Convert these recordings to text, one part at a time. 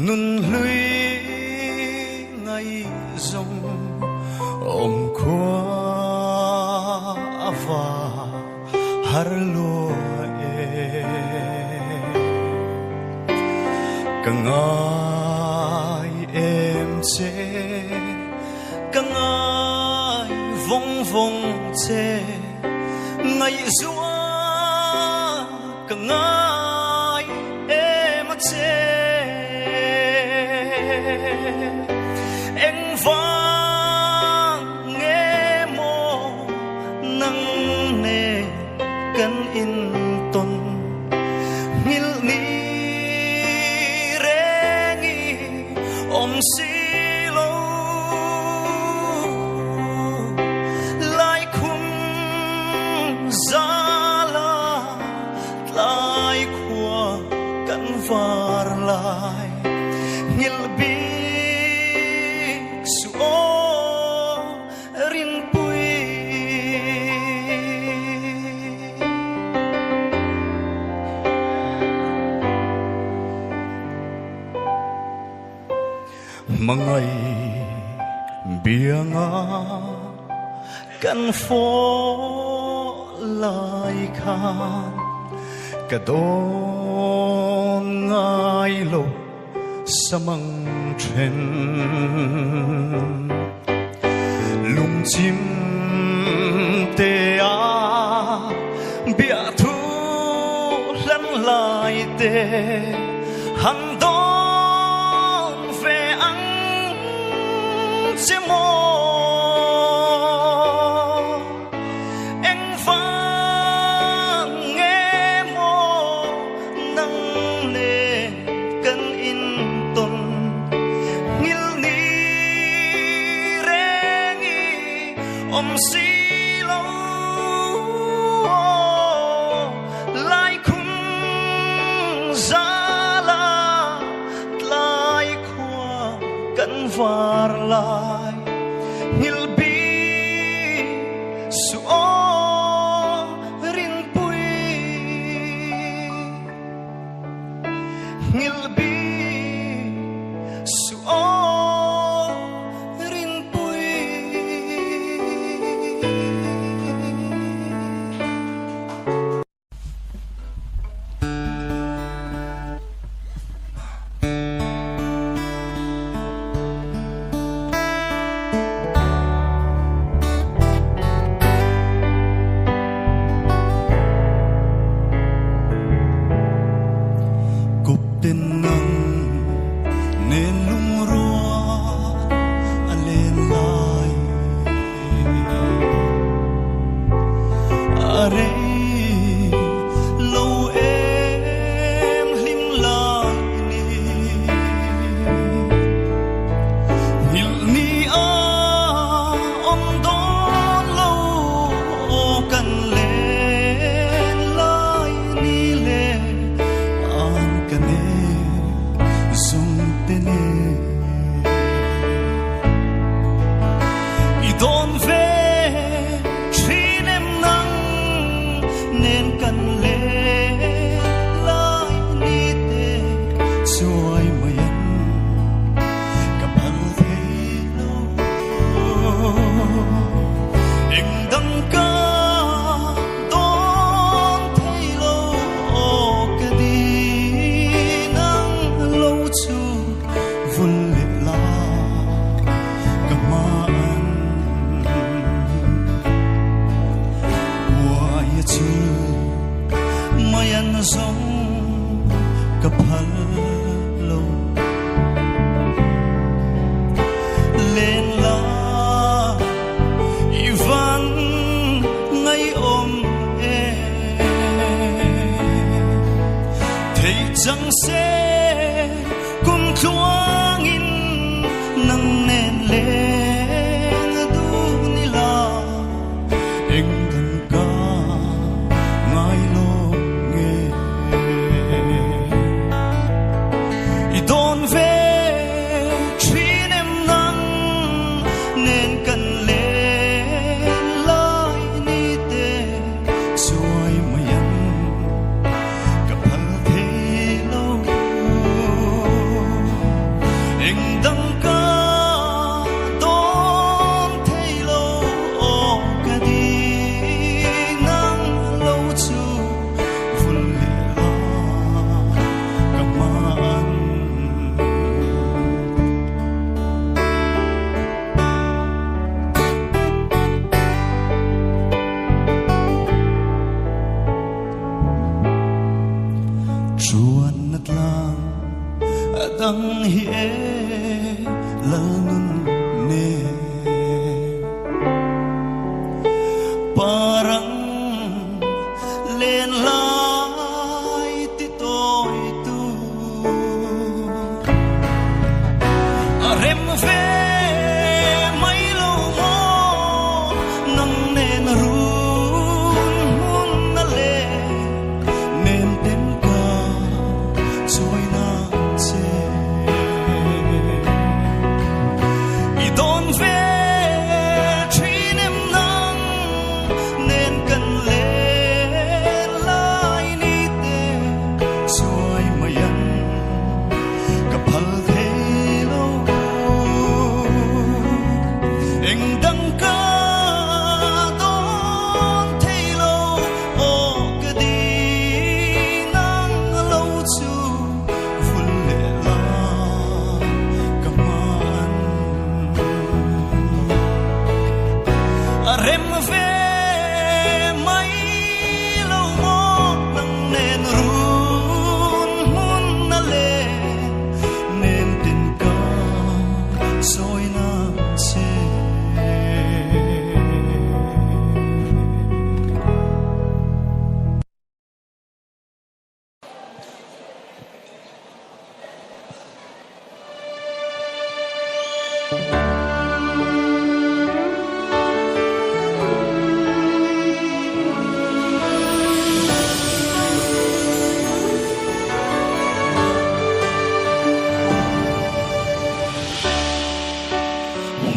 Nun hlui ngaihzawng awm khua a va har lua e. Ka ngai em che, ka ngai vawng vawng che, ngaihzual ka ngai em a che. Engvang nge maw nang nen kan intawn nghilh ni reng i awm si lo. Laikhum zala tlai khua kan var lai nghilh bik suh aw rinpui. Hmangaih bianga kan fawh lai khan ka dawn ngai lo samang then. Lungchim te a biahthu hlan lai te han dawn ve ang che maw? Engvang nge maw nang nen kan intawn nghilh ni reng i awm si lo. Laikhum zala tlai khua kan var lai nghilh bik suh aw rinpui. Nghilh bik suh aw rinpui. Kupten nang nen lungrual a len lai A rei lo em hlim lai ni Nghilh ni a awm dawn lo kan len lai ni le an ka ne zung te ne I dawn ve thin em nang nen kan len lai ni te chuai mai an ka phal thei lo. Eng dang ka dawn thei lo ka di nang lo chu vul leh la ka hmaan uai a chu mai an zawng ka phal lo. Len la i van ngaihawm em thei chang se kum tluangin nang nen leng duh ni la eng dang ka ngai lo nge i dawn ve thin em nang nen kan len lai ni te chuai mai ang ka phal thei lo. A dang hi e lal nun nen Parang len lai ti tawi tu A rem ve mai lo maw nang nen run hmun a leh Nem ten ka chawi na che. I dawn ve thin em nang nen kan len lai ni te chuai mai ang ka phal thei lo. Eng dang ka dawn thei lo aw ka di nang lo chu vul leh la ka hman. A rem ve mai lo maw nang nen run hmun a leh nem tin ka sawi na che.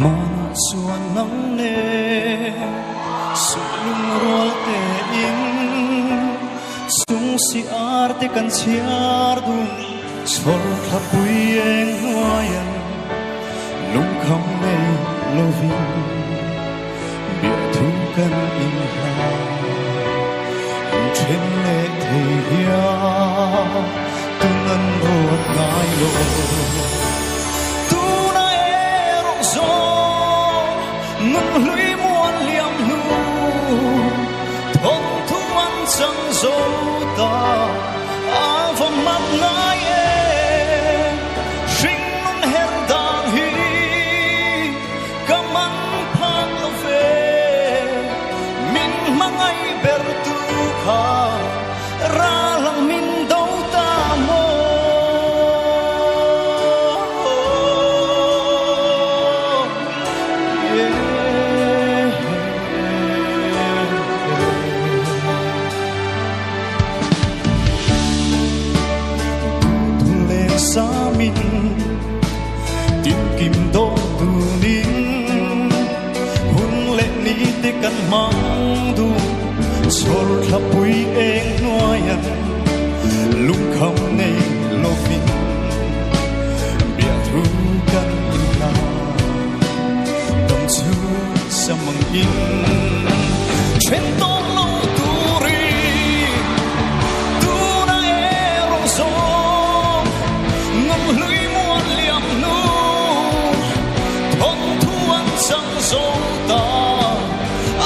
Hmanah chuan nang nen suh lungrual tein chung si ar te kan chhiar dun chhawr thlapui eng hnuaian lungkham nei lovin biahthu kan inhlan inthen leh thei hian tun an ruat ngai lo. Tuna erawh zawng nun hlui muan liam hnu thawnthu an chang zo ta a va mak ngai em hring nun her dan hi ka man phak lo ve min hmangaih ber tu kha Ral ang min do ta maw? Thuleng samin tinkim dawn tunin hun leh ni te kan hmang duh chhawr thlapui eng hnuaiah lungkham nei lovin biahthu kan inhlan dam chu samang in then tawh lo turin tuna erawh zawng nun hlui muan liam hnu thawnthu an chang zo ta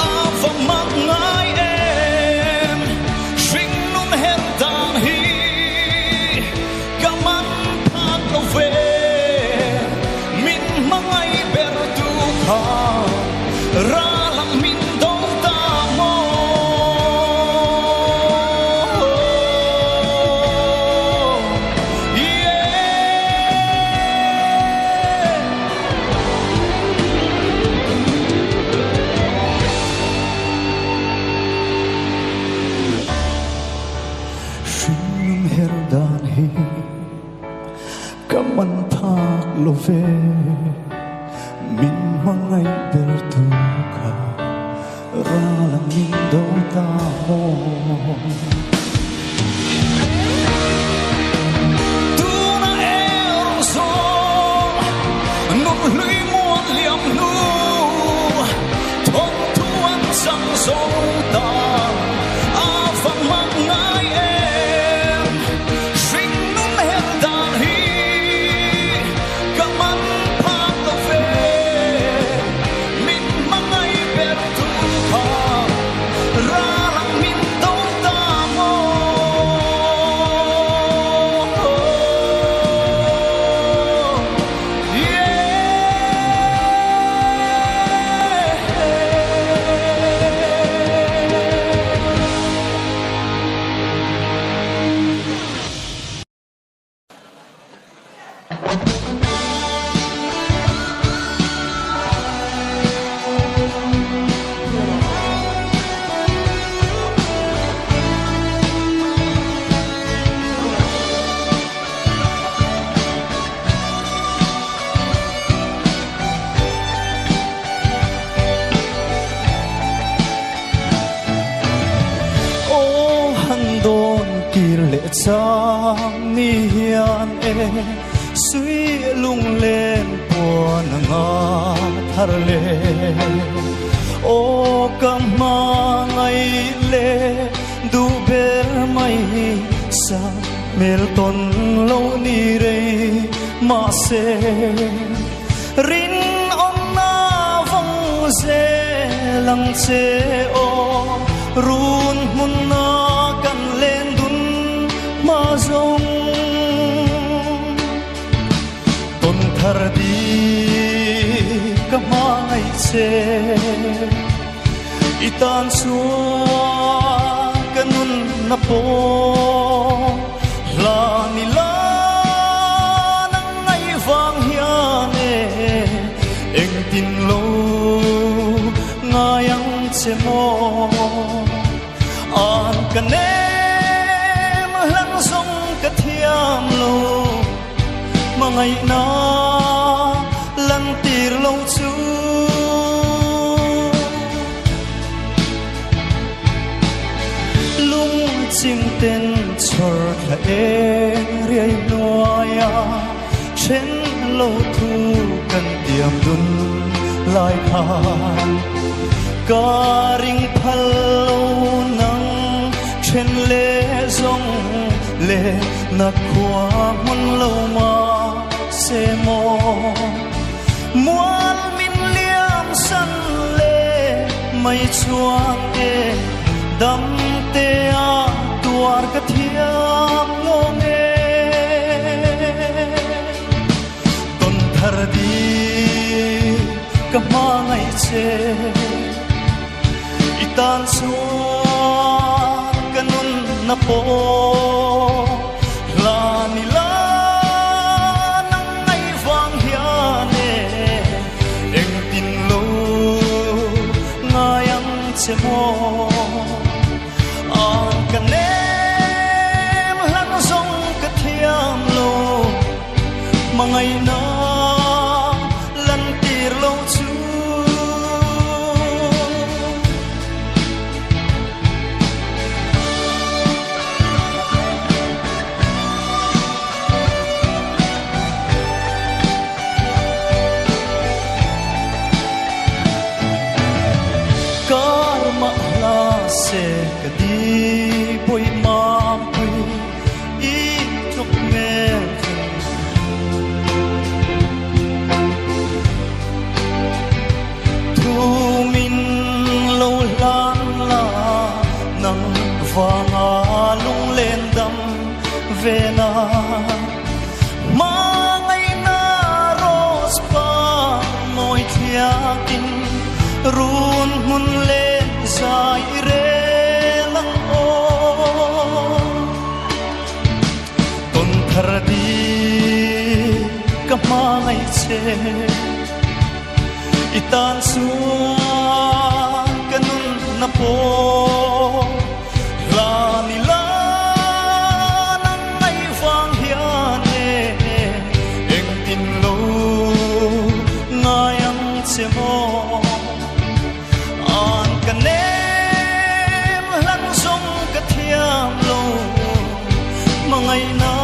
a va mak ngai em hring nun her dan hi ka man phak lo ve min hmangaih ber tu kha ral ang min do ta maw. Hringnun her dan hi ka man phak lo ve min hmangaih ber tu kha ral ang min do ta maw. Tuna erawh zawng nun hlui muan liam hnu thawnthu an chang zo ta a vang mak ngai em hring nun her dan hi ka man phak lo ve min hmangaih ber tu kha ral ang min do ta maw. Sui lunglen puan nga thar le O ka hmangai le du ber mai sa mel ton lo ni rei ma se rin om na vong ze lang che o run mun na kan len dun ma zong ton thar di ka hmangai che i tan chuan ka nun na pawh hla ni la nang ngai vang hian e engtin lo ngai ang che maw an ka nem hlang zawng ka thiam lo hmangaihna lan tir lo chu. Lung chim ten chhawr thla eng riai hnuaia then lo thu kan tiam dun lai khan ka ring phal lo nang then le zawng le na khua hmun lo ma se maw mual min liam san le mai chuang e dam te a tuar ka thiam ngawng e tawn thar di ka hmangaih che i tan chuan ka nun na pawh hla ni la nang ngaih vang hian e engtin lo ngai ang che maw an ka nem hlang zawng ka thiam lo hmangaihna lan tir lo chu. Karma hla se ka di pui mam pui i tluk mel Thu min lo hlan la nang vanga lunglen dam ve na Hmangaihna rose par mawi thliakin run hmun len zai rel ang aw. Tawn thar di ka hmangaih che i tan chuan ka nun na pawh hla ni la nang ngaih vang hian e engtin lo ngai ang che maw an ka nem hlang zawng ka thiam lo hmangaihna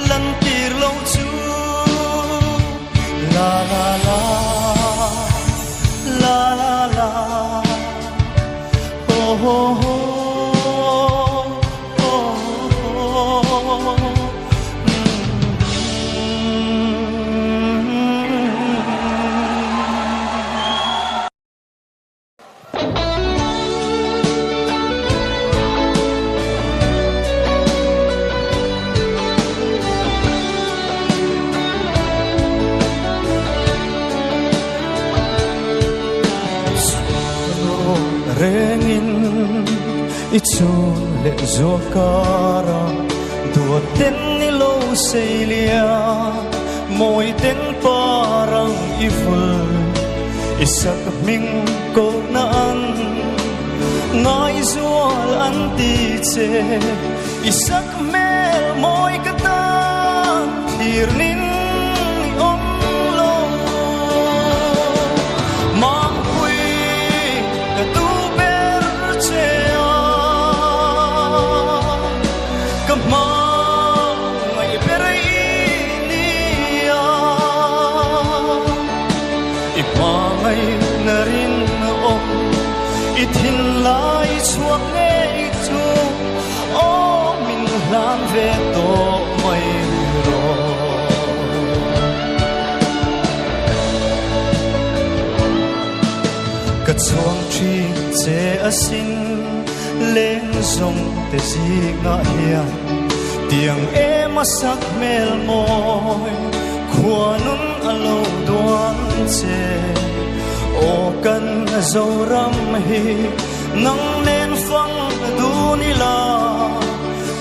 lan tir lo chu la la la la la la ho ho ho ho ho. Rengin i chun leh zual kara duat ten ni lo seilia mawi ten parang i vul i sak hming ko na an ngaizual an ti che i sak hmel mawi ka tan thlir nin i awm lo Mangpui ka duh ber che a ka hmangaih ber. Hmangaihna rinawm i thinlai chhuak ngei chu aw min hlan ve tawh mai rawh. Ka chhuang thin che asin leng zawng te zingah hian tiang em a sak hmel mawi khuanun a lo duan che. Aw kan Zoram hi nang nen fang dun ila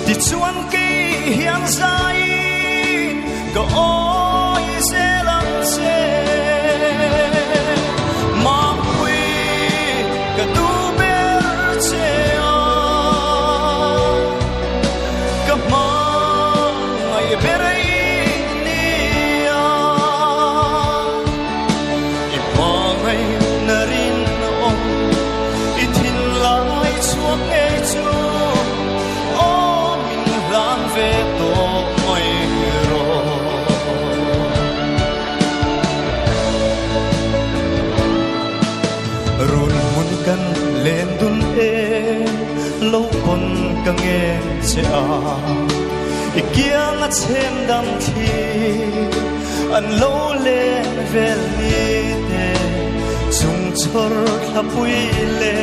tichuan kei hian zaiin ka awi zel ang che. Mangpui ka duh ber che a, ka hmangaih ber i ni a. I hmangaihna rinawm i thinlai chhuak ngei chu aw min hlan ve tawh mai rawh. Run hmun kan len dun e lo pawn ka ngen che a, i kiang a chhem dam thli an lo len vel ni te chung chhawr thla pui le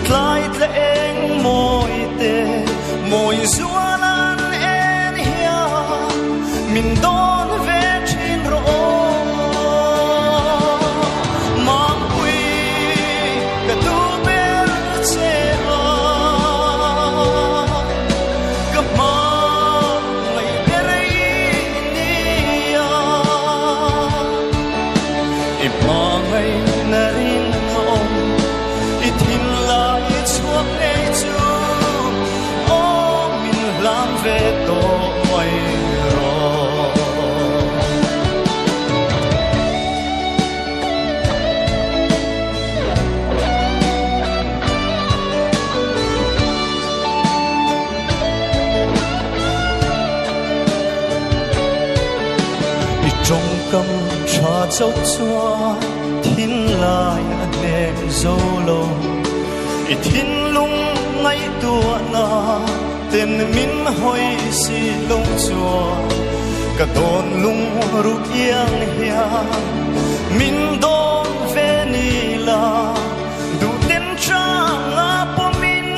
tlai tla eng mawi te mawi zual an en hian min dawn ve thin rawh aw. Mangpui ka duh ber che a, ka hmangaih ber i ni a. I hmangaihna rinawm i thinlai chhuak ngei chu aw min hlan ve tawh mai rawh. I tawngkam tha chauh chuan thinlai a hnek zo lo, i thinlung ngaihtuahna ten min hawi si lo chuan ka dawn lung ruk iang hian min dawn ve ni la. Duhten changa pawmin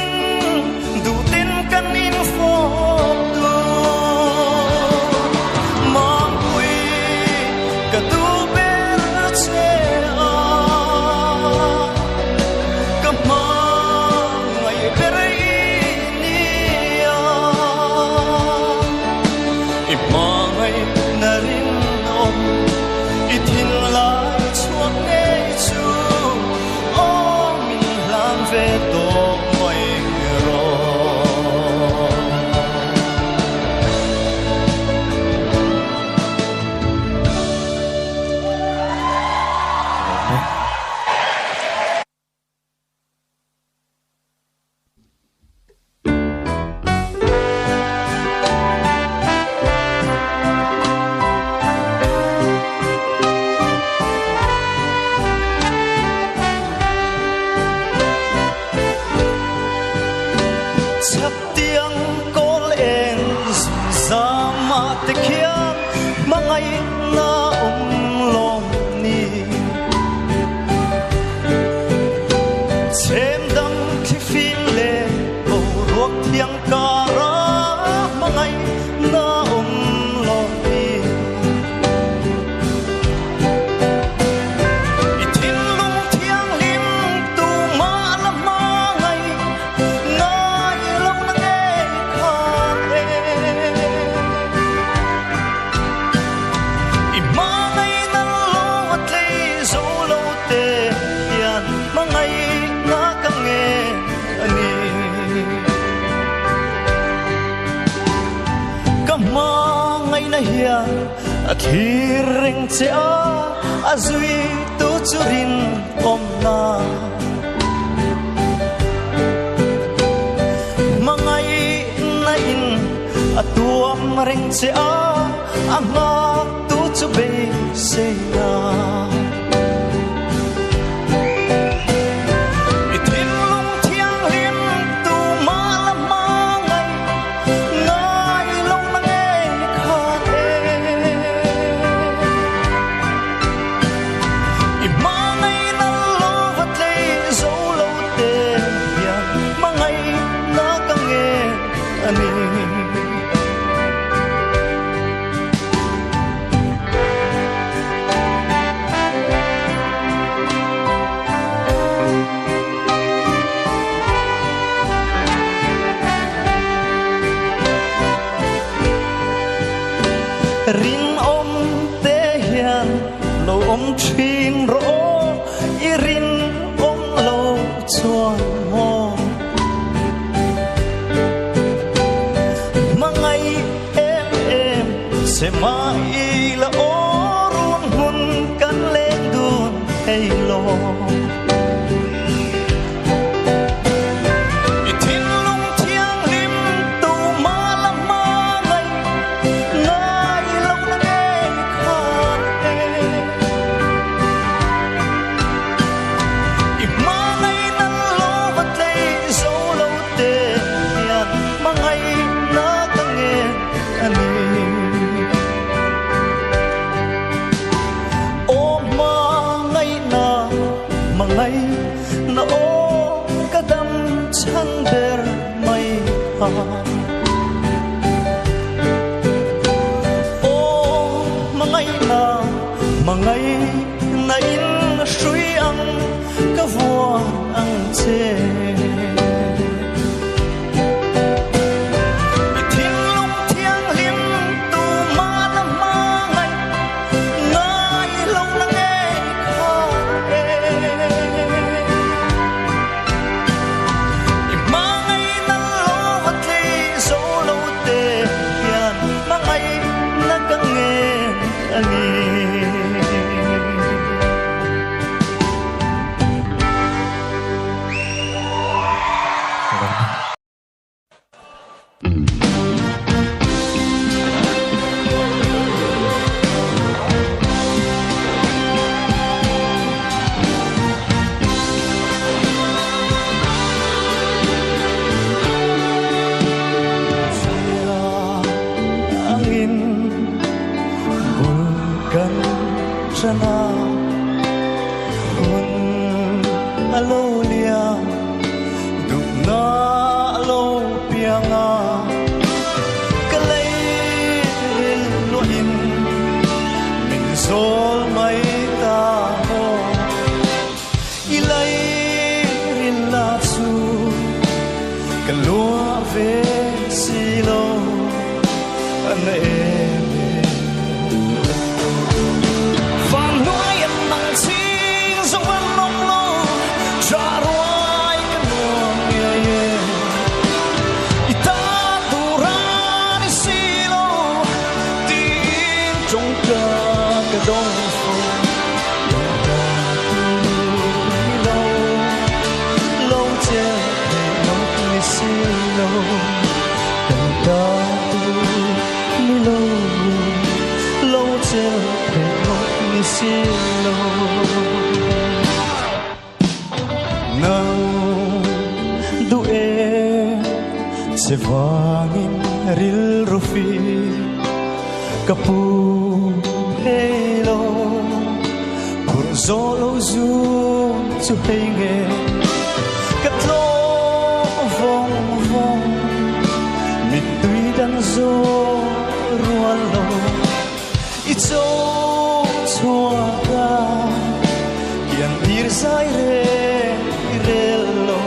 duhten kan infawp tur. Mangpui ka duh ber che a, ka hmangaih ber i ni a. I hmangaihna rinawm i thinlai chhuak ngei chu aw min hlan ve tawh mai rawh. Chhaktiang kawl eng zumzam ah te khian hmangaihna awm lawm ni. Chhem dang thlifim leh boruak thiang kara hmangaihna awm lawm ni. I thinlung thianghlim tumah la hmangaih ngai lo na ngei kha e. I hmangaihna lo a tlei zo lo te hian hmangaihna ka ngen a ni. Ka hmangaihna hian a thlir reng che a, a zui tu chu rinawmna. Hmangaihna in a tuam reng che a, a nghak tu chu beiseina. Rinawm te hian lo awm thin rawh aw, i rinawm lo chuan maw. Hmangaih em em che mah ila aw, run hmun kan leng dun thei lo. I thinlung thianghlim tumah la hmangaih ngai lo na ngei khan e. I hmangaih nan lo va tlei zo lo te hian hmangaihna ka ngen a ni. Aw hmangaihna hmangaihna aw ka dam chhan ber mai kha. Aw hmangaihna hmangaihna in hrui ang ka vuan ang che. I thinlung thianghlim tumah la hmangaih ngai lo na ngei kha e. I hmangaihna lo va tlei zo lo te hian hmangaihna ka ngen a ni. Angin bul kan ṭan a, hun a lo liam. Duhna a lo piang a, ka lei ril luahin min zawl mai ta maw? I lei ril la chu ka luah ve si lo, a na em em. Van hnuai an nang ching zo an awm lo, ṭah ruai ka nuam ngei e. I ta tur a ni si lo, tiin ṭawngka ka dawng fo. Kan ta tur ni lo, lo chel thei lo ni si lo. Kan ta tur ni lo, lo chel thei lo ni si lo. Nang duh e che vangin rilru fi ka pu hei lo, phurh zawh lo zum chu hei nge ka tlawm vawng vawng, mittui dang zawh rual lo i cho chhuak a, kian tir zai reng i rel lo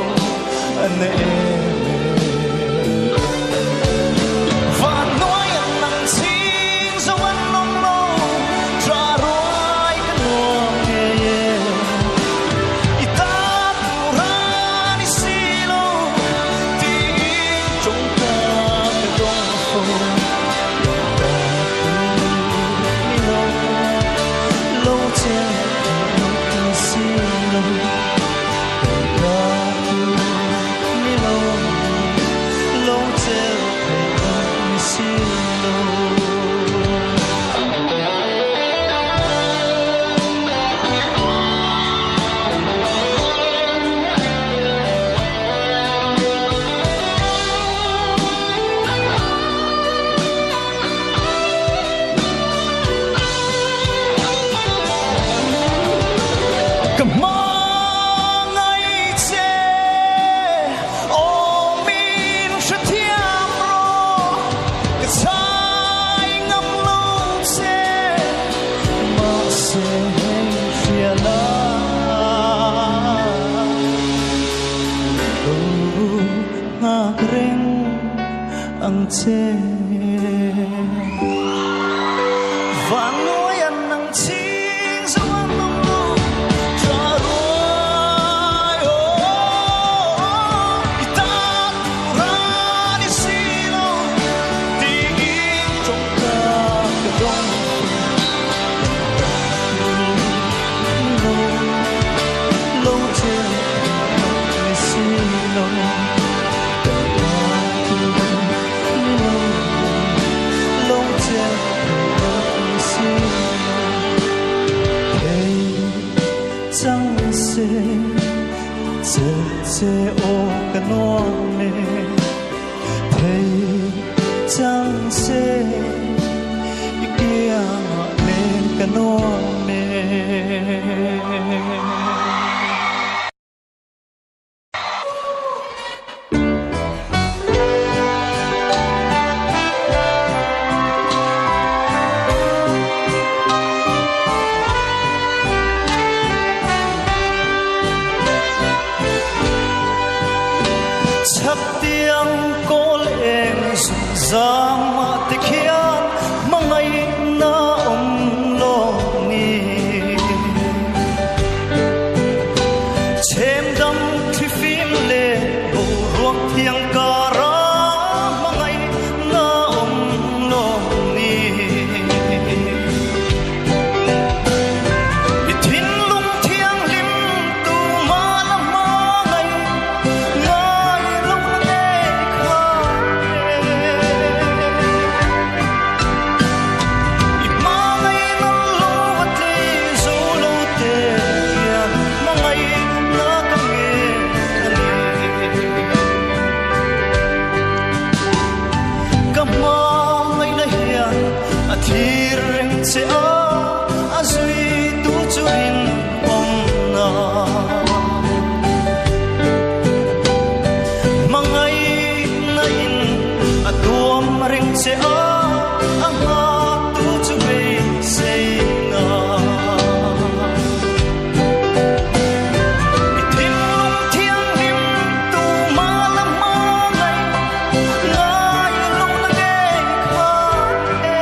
a na em e. Van hnuai an nang ching zo an awm lo, tha ruai ka nuam ngei e. I ta tur a ni si lo, tiin tawngka ka dawng fo. Kan ta tur ni lo, lo chel thei lo ni si lo. Kan ta tur ni lo, lo chel thei lo ni si lo. Ka hmangaih che aw min hrethiam rawh, ka chhai ngam lo che mahse hei hria la. Lo nghak reng ang che. Vannuaian nang chhing zo an awm lo tha ruai aw i ta tur a ni si lo tiin tawngka ka dawng kan ta tur ni lo lo chen ni si lo kan ta tur ni lo lo chen ni si lo thei chang se chelh che aw ka nuam e thei chang se i kiangah len ka nuam e. Chhaktiang kawl eng zungzam ah te khian hmangaihna awm lawng ni. Chhem dam thlifim leh boruak thiang kara hmangaihna awm lawng ni. I thinlung thianghlim tuma la hmangaih ngai lo na ngei kha e. I hmangaihna lo a tlei zo lo te hian hmangaihna ka ngen a ni. Ka hmangaihna hian a thlir reng che a, a zuitu chu rinawmna. Hmangaihna in a tuam reng che a, a nghaktu chu beiseina. I thinlung thianghlim tuma la hmangaih ngai lo na ngei kha e.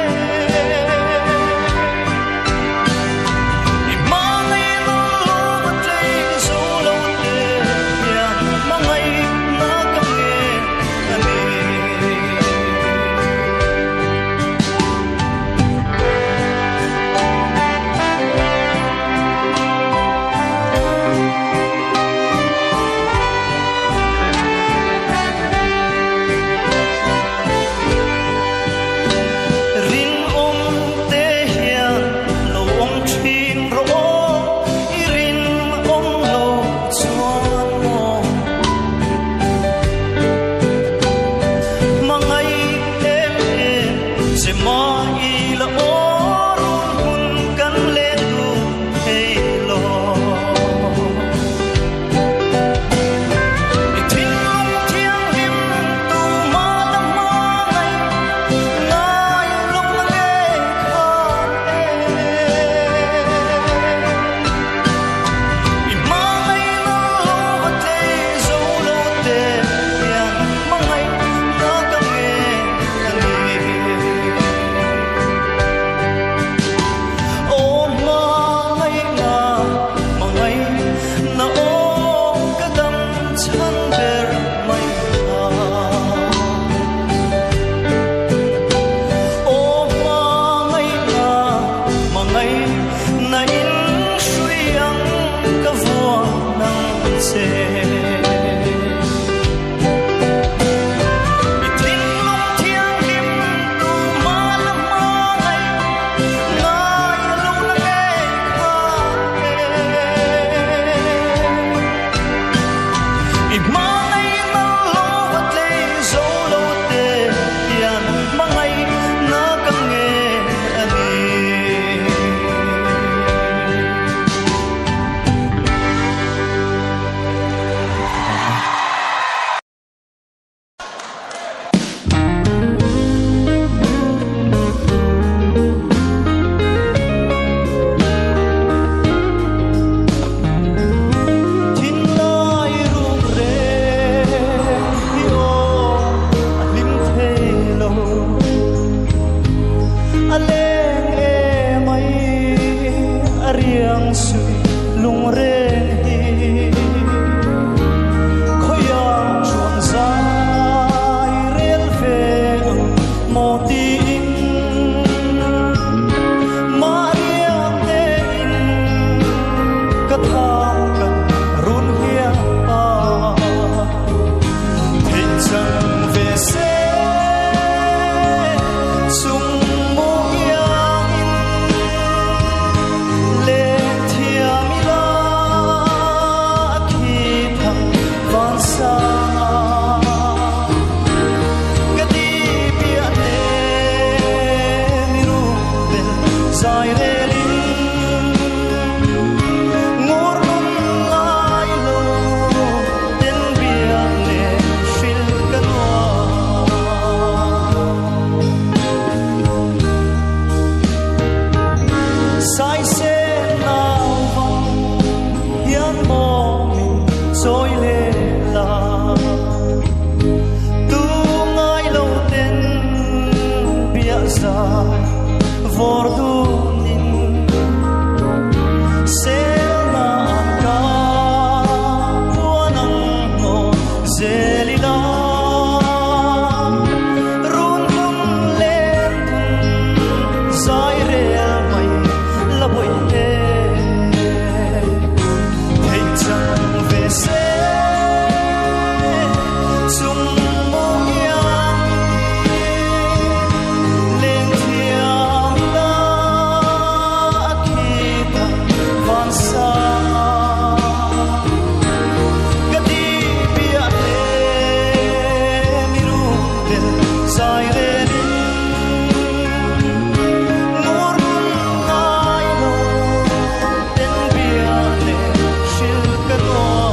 Biang sui lungreng hi Khawiah chuan zai rel ve ang maw tiin Maria tein ka thang kan run hian a Theih chang ve se chung mu iangin Len thiam ila a khi thang van sang ah. Ka ti piah te mi rum bel zai relin ngur nun ngai lo ten biak le hril ka nuam. Saisen nau vang hian maw min chawi leh la, tu ngai lo ten biah zai vawr dunin selna an ka puan ang maw zel ila. Run hun len dun zai rel mai la bawi te theih chang ve se chung mu iang len thiam ila a khi tak van sang ah. Ka ti piah hle mi rum tel zai relin ngur nun ngai lo ten bia le hril ka nuam.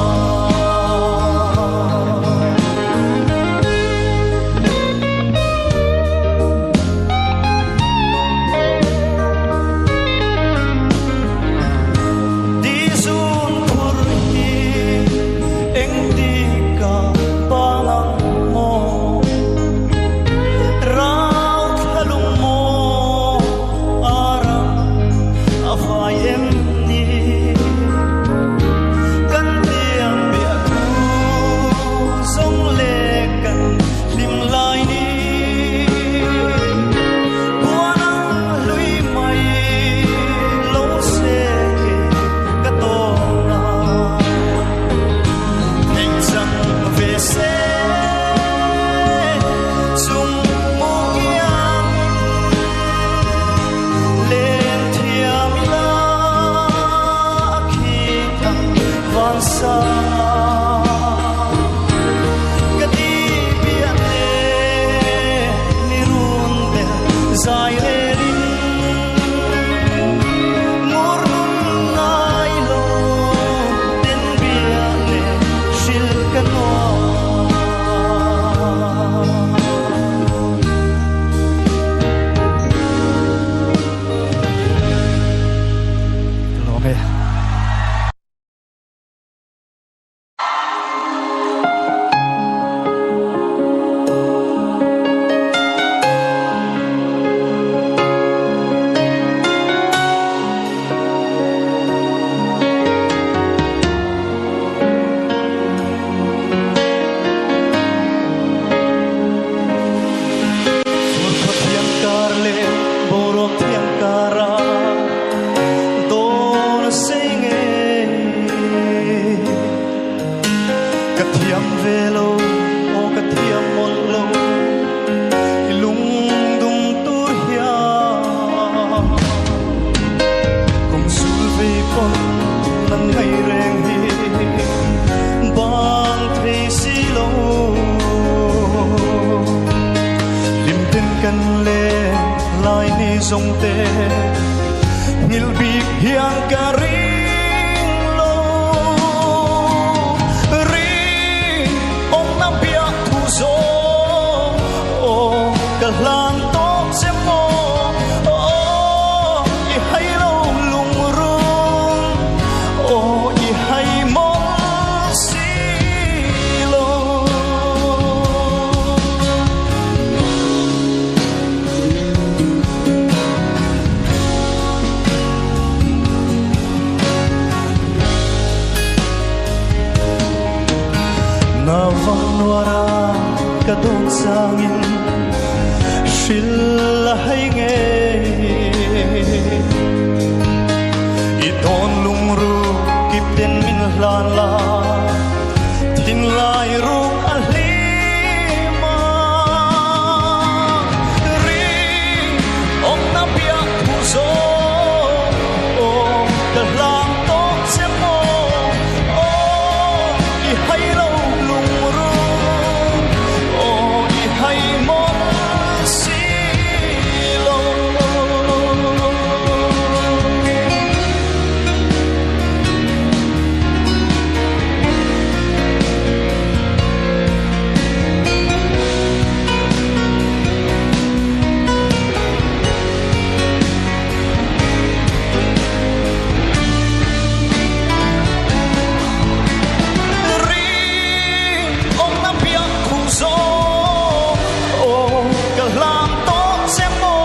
Di zun phur hi engtik ah bang ang maw? Rau thla lung maw a ram a vai em ni? Kan tiang biah thu zawng le kan hlim lai ni Buan ang hlui mai lo se ke ka tawn a Theih chang ve se chung mu iang len thiam ila a khi thang van sang ah. Ka ti piah te mi run bel zai relin ngur nun ngai lo ten bia le hril ka nuam. Ka lawm e. Furkhua thiang kar leh boruak thiang karah dawn a sei ngei. Ka thiam ve lo, aw ka thiam mawlh lo, i lungdum tur hian. Kum sul vei pawn nan ngaih reng hi bang thei si lo. Hlim ten kan le lai ni zawng te nghilh bik hian ka ring lo. Ring awmna biak thu zawng aw ka hlan tawh che maw aw i hai lo lungrun aw i hai mawlh si lo. changin hril a hei ngei. I tawn lungru kip ten min hlan la, thinlai ruk a hlim a. Ri awmna piah thu zawng aw ka hlang tawh che maw, aw i hai lo lungru, aw i hai mawlh si lo. Ring awmna piah thu zawng aw ka hlang tawh che maw,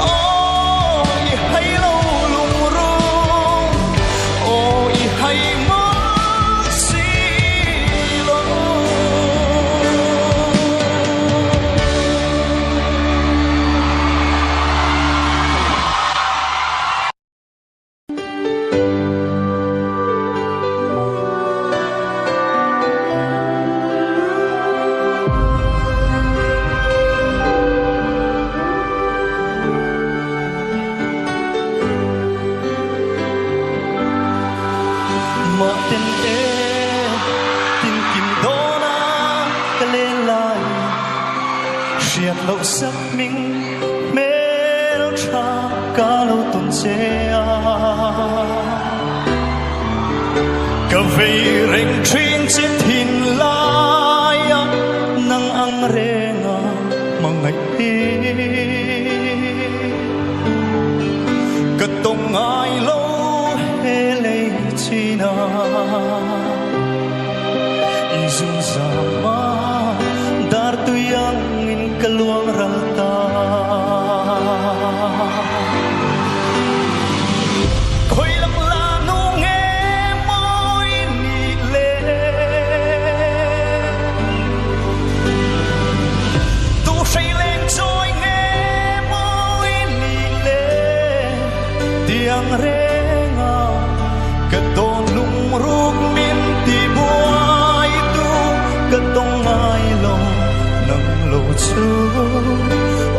aw i hai lo lungrung, aw i hai mawlh si lo. Mah ten e tin kim dawna ka len lai, hriat loh sak hming hmel tha ka lo tawn che a. Ka vei reng thin che thin laia nang ang renga hmangaih hi. Ka tawng ngai lo he lei china i zung zama dar tui angin ka luang ral ta. Khoi lam la nu nge mawi ni le, tu hrei leng chawi nge mawi ni le, tiang renga ka tawn lungruk min ti buai tu ka tawng ngai lo nang lo chu,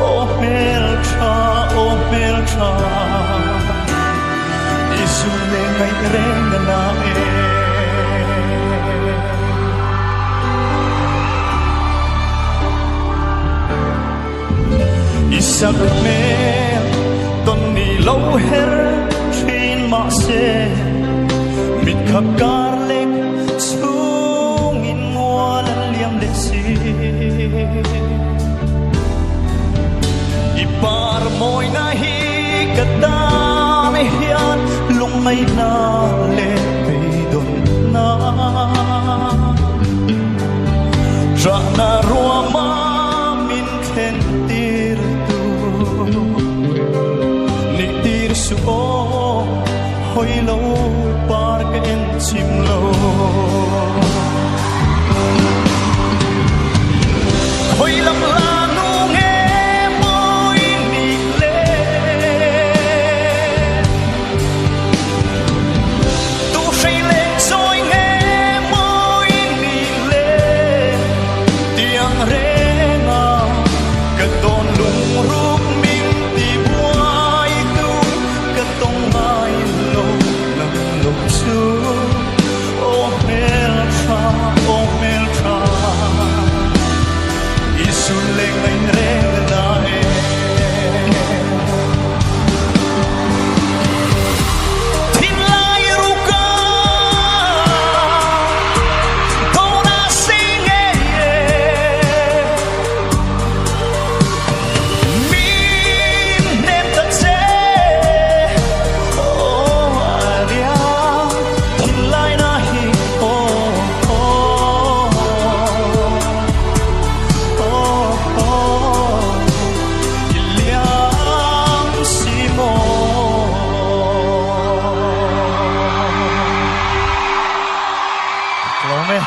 aw hmel tha, aw hmel tha, i zun le ngaih reng a na e. I sak hmel tawn ni lo her thin mah se, mit khap kar lek chungin mual an liam leh si. I par mawina hi ka tan hian lungngaihna leh beidawnna. Ṭahna ruama min thlen tir tu nih tir suh aw, hawi lo par ka en chim lo. Hawi lam la nu nge mawi nih le, tu hrei leng chawi nge mawi nih le, tiang renga ka tawn lungruk min ti buai tu ka tawng ngai lo nang lo chu, aw hmel tha, aw hmel tha, i sun leng ngaih reng na e. Thinlai ruka tawna si nge min hnem ta che, aw ariang thinlai na hi, aw aw aw aw i liam si maw. Lawm e.